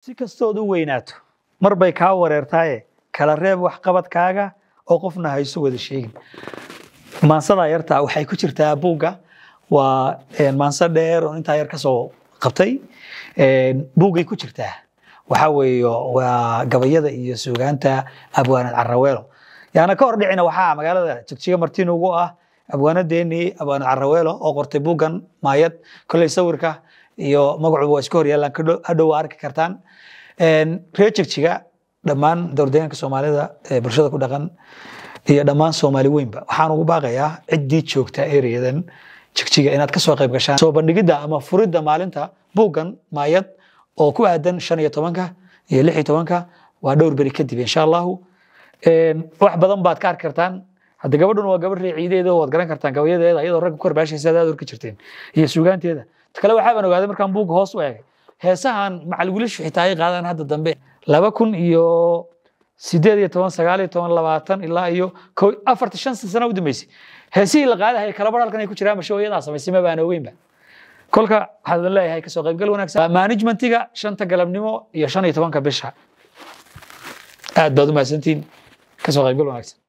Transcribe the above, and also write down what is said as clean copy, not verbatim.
Si kastood u weynaato, mar bay kaa wareertaaye, kala reeb waxqabadkaaga oo qofna hayso wada sheegin. Maansada yartaa waxay ku jirtaa buugga. Waa maanso dheer oo intaa yar ka soo qabtay. Buuggay ku jirtaa. Waxaa weeye waa gabayada iyo suugaanta Abwaanad Caraweelo. Yaana ka hor dhicina, waxaa magaalada Jigjiga marti ugu ah abwaanadeenii, Abwaanad Caraweelo, oo qortay buuggan Maayad. Kolley sawirka iyo magacuba waa iska hor yaallaan, hadhow waa arki kartaan. Reer Jigjiga, dhammaan dowlad deegaanka Soomaalida ee bulshada ku dhaqan iyo dhammaan Soomaali weynba, waxaan ugu baaqayaa ciddii joogta ereyadan Jigjiga inaad kasoo qayb gashaan soo bandhigidda ama furidda maalinta buuggan Maayad oo ku aadan 15-ka iyo 16-ka. Waa dhowr beri kadib, insha Allahu. Wax badan baad ka arki kartaan. Hadda gabadhuna waa gabadh reer ciideeda, waad garan kartaan gabayadeeda, iyadoo ragga ku karbaashaysa aad orki jirteen iyo suugaanteeda. Ta kale, waxaa baan ogaaday markaan buugga hoos u eegay heesahan macal wiilashu xitaa ay qaadaan hadda dambe 2018, 19, 20 ilaa iyo ko afarta shan sano u dambeysay, heesihii la qaadahaya kalabar halkan ay ku jiraan basho iyadaa samaysay, ma baan ogeynba. Kolka waxaan idin leeyahay kasoo qaybgal wanaagsan. Waa managementiga, 5-ta galabnimo iyo 15-ka bisha. Aad baad u mahadsantihiin. Kasoo qaybgal wanaagsan.